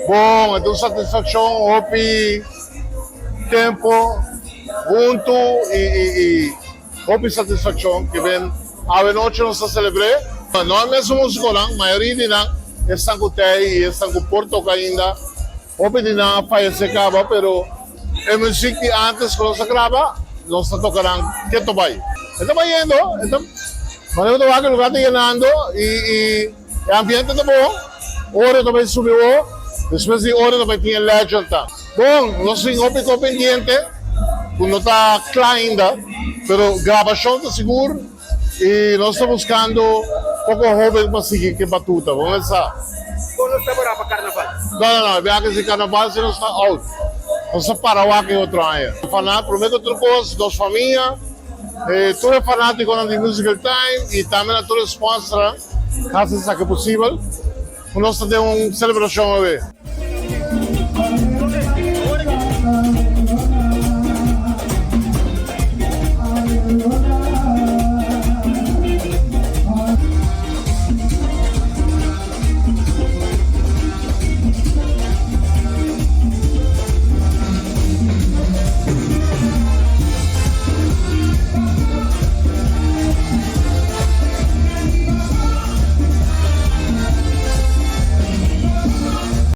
Bon, e ta un satisfakshon hopi tempu huntu i i hopi satisfakshon ke ben awe nochi nos ta selebr'é. No e mesun musikonan, mayoria di nan esnan ku tei i esnan ku por toka ainda. Hopi di nan a fayesé kaba, pero e muzik di antes ku nos a graba, nos ta toka nan keto bai. E ta bayendo, e ta manera ku ta wak e lugar ta yenando i i e ambiente ta bon. Ora ta bai subi awor, despues di ora ta bai tin e legend ta. Bon, nos tin hopi kos pendiente ku no ta kla ainda, pero grabashon ta sigur. I nos ta buskando poko hoben pa sigui ke batuta. Bo mester sa. Kon nos ta bora pa karnaval? No, no, no. E biaha si karnaval si nos ta out. Nos ta para wak e otro aña. Fana, prome ku tur kos, nos famia, e tur e fanatikonan di Musical Time i tambe na tur e sponsornan hasi esaki posibel ku nos ta den un selebrashon awe.